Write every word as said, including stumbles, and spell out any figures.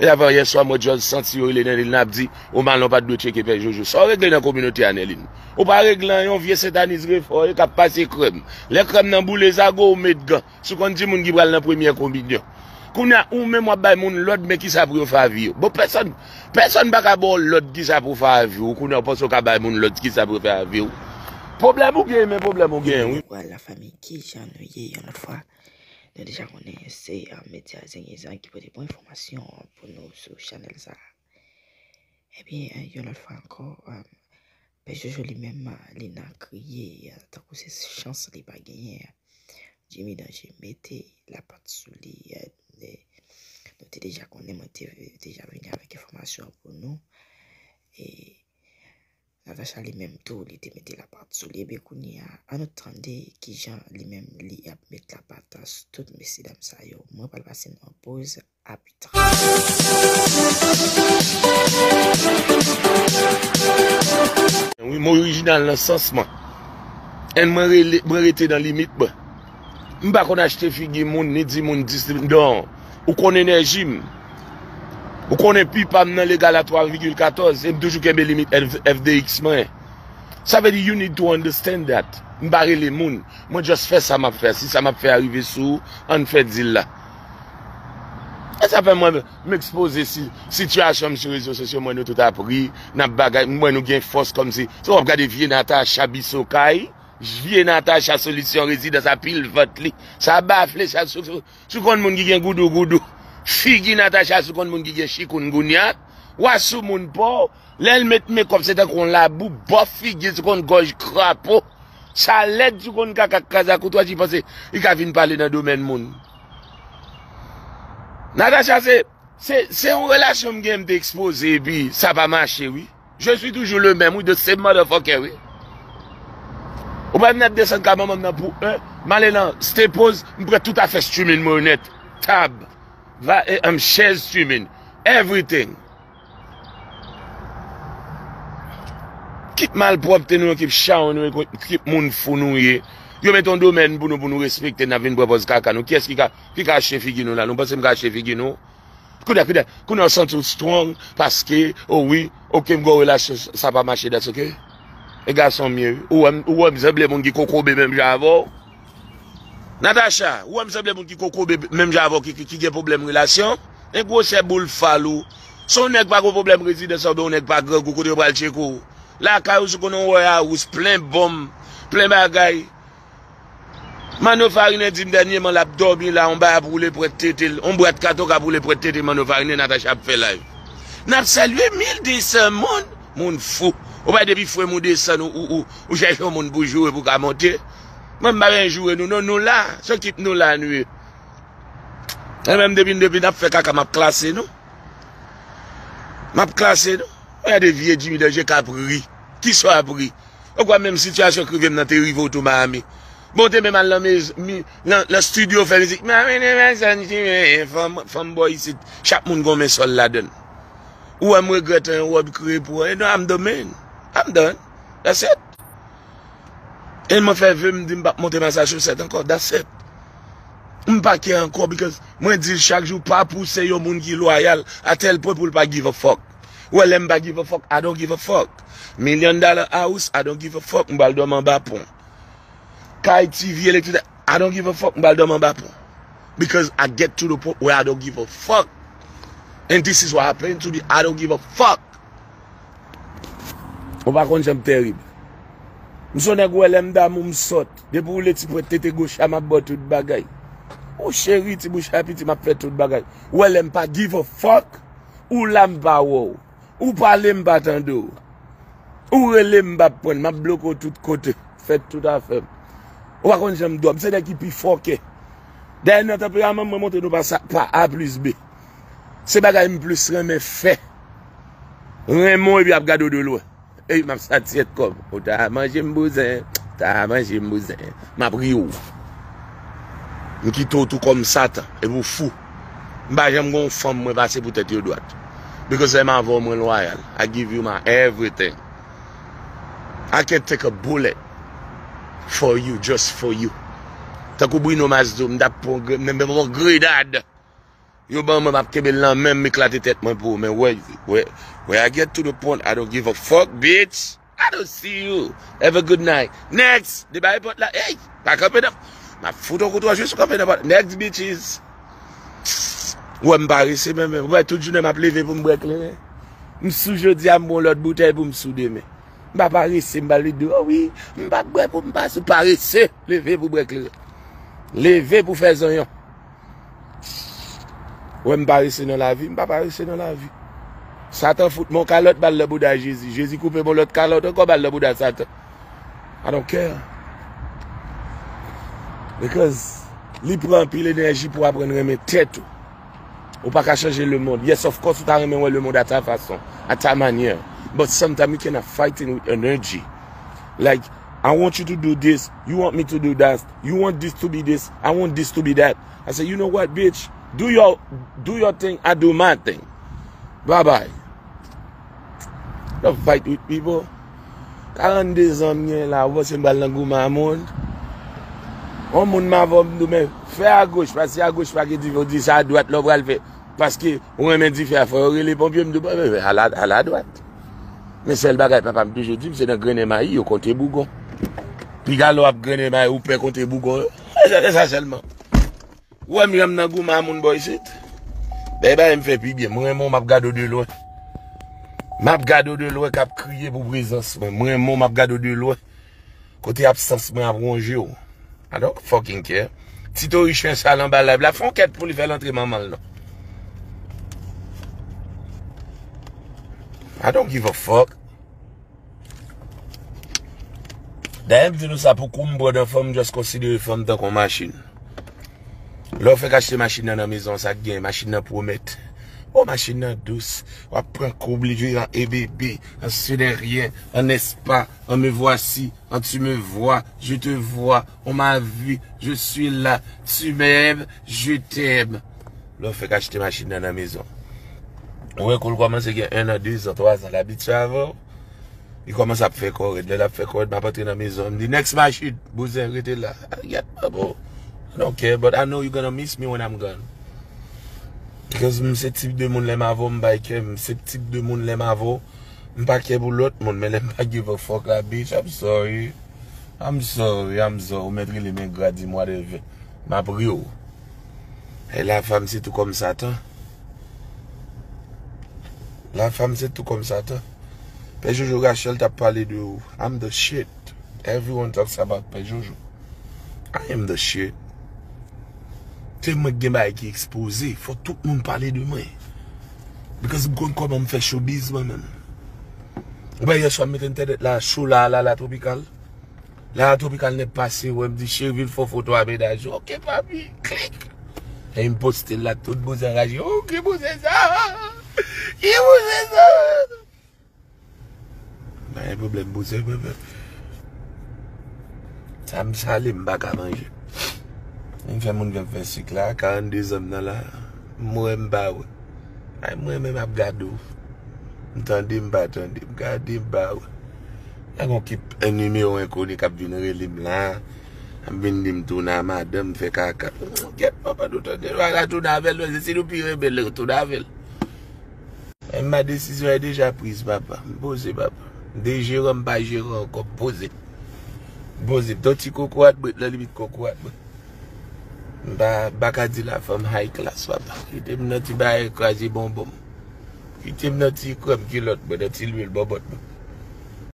E avan yè swa, m wè George Santi yo rele Nèlin, l ap di, Omalon pa t dwe tcheke Pè Jojo. Sa w regle nan kominote a, Nèlin? Ou pa regle anyen, yon vye satanis refò ye k ap pase krèm. Lè krèm nan boule zago, ou met gan. Si w konn timoun ki pral nan premyè kominyon. Kounye a, ou menm w ap bay moun lòd, men kisa pou yo fè a vi yo. Bon, pèsonn, pèsonn pa ka ba w lòd kisa pou fè a vi w. Kounye a, w panse w ka bay moun lòd kisa pou fè a vi w. Pwoblèm ou gen, men pwoblèm ou gen, wi. Bonswa, lafanmi, kijan nou ye yon lòt fwa? Nou deja konnen se, uh, medya Zengyezan ki pote bon enfòmasyon pou nou sou chanèl sa. Ebyen, yon lòt fwa ankò, um, Pè Jojo li menm, li nan kriye, tankou se chans li pa genyen. Jimmy Danje mete lapat sou li. Nou te deja konnen, mwen te deja vini avèk enfòmasyon an pou nou. E Natacha li menm tou, li te mete lapat sou li. Ebyen, kounye a, ann nou tande kijan li menm li ap met lapat sou tout mesyedam sa yo. Mwen pral pase nou an poz. Wi, m orijinal nan sans mwen. And mwen rele, mwen rete nan limit mwen. M pa konn achte figi moun, ni di moun dis, non. Ou konn enèji m. Ou konnen pi pa m nan legal a twa vigil katòz, e m toujou kenbe limit F D X mwen. Sa vle di, you need to understand that. M pa rele moun. Mwen just fè sa m ap fè. Si sa m ap fè a rive sou ou, ann fè deal la. E sa fè mwen, m ekspoze si, sitiyasyon m sou rezo sosyo, m wè nou tout ap ri, n ap bagay, m wè nou gen fòs kòmsi. Se w ap gade vye Natacha Bisokay, vye Natacha Solisyon Rezidans a pil vant li. Sa bafle, sa sou, sou, sou konn moun ki gen goudou goudou. Figi Natacha sou konn moun ki gen chikungunya. W a sou moun pa w. Lè l met mekòp, se tankou yon labou, bòf figi, se konn gòj krapo. Sa lèd, se konn kaka k kraze ak ou, twa ti panse li ka vin pale nan domèn moun. Natacha, se, se, se yon relasyon m gen, m te ekspoze, epi sa pa mache, wi. Je suis toujours le même, wi, the same motherfucker, wi. Ou pa vin ap desann ka manman m nan pou en, m ale nan Staples, m pran tout afè streaming mwen yo nèt. Tab, va, e, um, chèz streaming, everything. Kit malpwòpte nou yo, kit chawony nou yo, kit moun fou nou ye. Yo mete yon domèn pou nou, pou nou respekte, n ap vin pran pòz kaka nou. Kiyès ki ka, ki ka achte figi nou la? Nou panse m ka achte figi nou? Kounye a, kounye a, kounye a w santi w strong, paske, o wi, oke, m gen yon relasyon, sa pa mache, that's ok. E gason m ye, wi. Ou wè m, ou wè m sanble moun ki kokobe menm jan avè w? Natacha, ou wè m sanble moun ki kokobe menm jan avè w, ki, ki, ki gen pwoblèm relasyon? E gwosè boul fal ou. Si yon nèg pa gen pwoblèm rezidans oubyen yon nèg pa grangou, kote yo pral tcheke w? Lakay ou, sou konnen w wè a wous, plen bonm, plen bagay. Manno Farinen di m dènyèman l ap dòmi la, yon bagay ap woule pwèt tete l, yon bwat katon k ap woule pwèt tete Manno Farinen, Natacha ap fè live. N ap salye mil de san moun, moun fou. Ou pa depi frè m ou desann, ou, ou, ou, ou chèche yon moun pou joure, pou ka monte. Mwen, m pa bezwen joure nou, non, nou la, se kit nou la nou ye. E menm depi, depi n ap fè kaka, m ap klase nou. M ap klase nou. Gade vye Jimmy Danje k ap ri. Kisa w ap ri? Ou kwè menm sitiyasyon k rive m nan te rive w tou Miami? Bon, w te menm al nan mez-, mi-, nan, nan estidyo fè mizik. Miami, Miami, Miami, fanm, fanm bò isit. Chak moun gon men sòl ladann. Ou wè m regrèt yon wòb kreye pou, you know, I'm the man. I'm done. That's it. E mwen fè ve m di m p ap monte Massachusetts ankò. That's it. M pa care ankò because mwen di l chak jou pa pouse yon moun ki lwayal a tèl pwen pou l pa give a fuck. Ou wè lè m pa give a fuck, I don't give a fuck. Million dollar house, I don't give a fuck. M pral dòmi anba pon. Kay, T V, elektrisite, I don't give a fuck. M pral dòmi anba pon. Because I get to the point where I don't give a fuck. And this is what happened to me. I don't give a fuck. Ou pa konn jan m tèrib. M se yon nèg ou wè lè m damou m sòt. Depi w woule ti pwent tete goch la, m ap ba w tout bagay. Ou cheri, ti bouch la piti, m ap fè tout bagay. Ou wè lè m pa give a fuck, ou la m pa wè w. Ou pale m pa tande w. Ou rele m pa prann, m ap bloke w tout kote. Fè tout afè m. Ou pa konn jan m dwòl. M se nèg ki pi fòkè. Dayè nan tanperaman m, mwen montre nou pa sa, pa A plis B. Se bagay m plis renmen fè. Renmen w epi ap gade w de lwen. Ey, m ap satisfè kò m. Ou ta manje m bouzen, ta manje m bouzen. M ap ri w. M kite w tou kòm Satan, epi w fou. M pa janm gen yon fanm mwen pase pou tèt yo dwat. Because lè m avè w, mwen lwayal. I give you my everything. I can take a bullet for you, just for you. Tankou Bruno Mars di w, m t ap pran gre-, m t ap pran grenad. Yo ban mwen, m ap kenbe l nan men m, m eklate tèt mwen pou ou. Men wè, wè, wè, I get to the point, I don't give a fuck, bitch. I don't see you. Have a good night. Next. Debare pòt la. Ey, pa kanpe nan. M ap fout yon kout wòch jis ou kanpe nan pòt. Next, bitches. Ou wè m parese menm, menm. Ou wè tout jounen m ap leve pou m bwè kleren. M sou jodi a, m bon lòt boutèy pou m sou demen. M pa parese, m pa vle di, oh wi, m pa bwè pou m pa sou. Parese, leve pou bwè kleren. Leve pou fè zonyon. Ou wè m parese nan lavi, m pa parese nan lavi. Satan fout m yon kalòt, ba l nan bouda Jezi. Jezi koupe m yon lòt kalòt ankò, ba l nan bouda Satan. I don't care. Because li pran anpil enèji pou aprann renmen tèt ou. Ou pa ka chanje lemonn. Yes, of course, ou ta renmen wè lemonn a ta fason, a ta manyè. But sometimes you cannot fighting with energy. Like, I want you to do this, you want me to do that, you want this to be this, I want this to be that. I say, you know what, bitch? Do your do your thing, I do my thing. Bye bye. Don't fight with people. Karannde zan m gen la, ou panse m pral nan goumen a moun? Yon moun m avè w, m di w, men fè agoch, paske agoch pa gen dife, ou di se adwat la w pral fè. Paske ou renmen dife a, fò yo rele ponpye, m di w, bon, men, men, al a, al adwat. Men sèl bagay papa m toujou di m, se nan grennen mayi yo konte bougon. Piga lè w ap grennen mayi, ou pè konte bougon yo. E sa, e sa sèlman. Ou wè m jan m nan goumen a moun bò isit? Dèyè bagay m fè pi byen. M renmen w, m ap gade w de lwen. M ap gade w de lwen k ap kriye pou prezans mwen. M renmen w, m ap gade w de lwen. Kote absans mwen ap wonje w. I don't fucking care. Ti tori chen sal anba live la, fè yon kèt pou li fè l antre manman l non. I don't give a fuck. Dayè m di nou sa, pou kou m pran nan fanm, m just konsidere fanm tankou yon machin. Lè w fèk achte machin nan nan mezon, sa k gen, machin nan pwomèt. O, machin nan dous, w ap pran kou, li vire an ebebe, an seneryen, an espa, an me voici, an tu me vois, je te vois, on m'a vu, je suis là, tu m'aimes, je t'aime. Lè w fèk achte machin nan nan mezon. Ou wè kou l kòmanse gen en an, de zan, twa zan, l abitye avè w. Li kòmanse ap fè kò rèd. Lè l ap fè kò rèd, m ap antre nan mezon. M di, next machin, bouzen, rete la. Arrête, papa. I don't care, but I know you gonna miss me when I'm gone. Because m se tip de moun lè m avè w, m bay kè. M se tip de moun lè m avè w, m pa kè pou lòt moun. Men lè m pa give a fuck la, bitch, I'm sorry. I'm sorry, I'm sorry. Ou mèt rele m engra, di m whatever. M ap ri w. E la femme, c'est tout comme Satan. La femme, c'est tout comme Satan. Pè Jojo, Rachel t ap pale de ou. I'm the shit. Everyone talks about Pè Jojo. I am the shit. Se mwen ki gen bagay ki ekspoze. Fò tout moun pale de mwen. Because m konn kòman m fè showbiz mwen menm. Ou pa yè swa m mete entènèt la cho la, la, la Tropikal. La Tropikal nèt pase, wè m di, Chervil, fè foto a mennaj ou. Ok, papi, klik. E m poste l la, tout bouzen raje. Ok, bouzen sa. Ki bouzen sa? Pa gen pwoblèm, bouzen, bouzen. Sa m sale, m pa ka manje. M fè moun vin fè sik la, karannde zan m nan la. M wè m pa wè. Ay, mwen menm ap gade w. M tande, m pa tande. M gade, m pa wè. Gen yon kip, yon nimewo enkoni k ap vin rele m la. Ap vin di m tounen a madanm, fè kaka. Gèt, papa, nou tande. Nou pa ka tounen avè l, men se si nou pi renmen l, tounen avè l. Men ma desizyon e deja priz, papa. M poze, papa. M dejeran, m pa jeran ankò, m poze. M poze. M t yon ti kokorat brit nan limit kokorat brit. M pa, m pa ka di la fanm high class, papa. Kite m nan ti bagay kraze bonbon m. Kite m nan ti krèm kilòt mwen, nan ti lwil bòbòt mwen.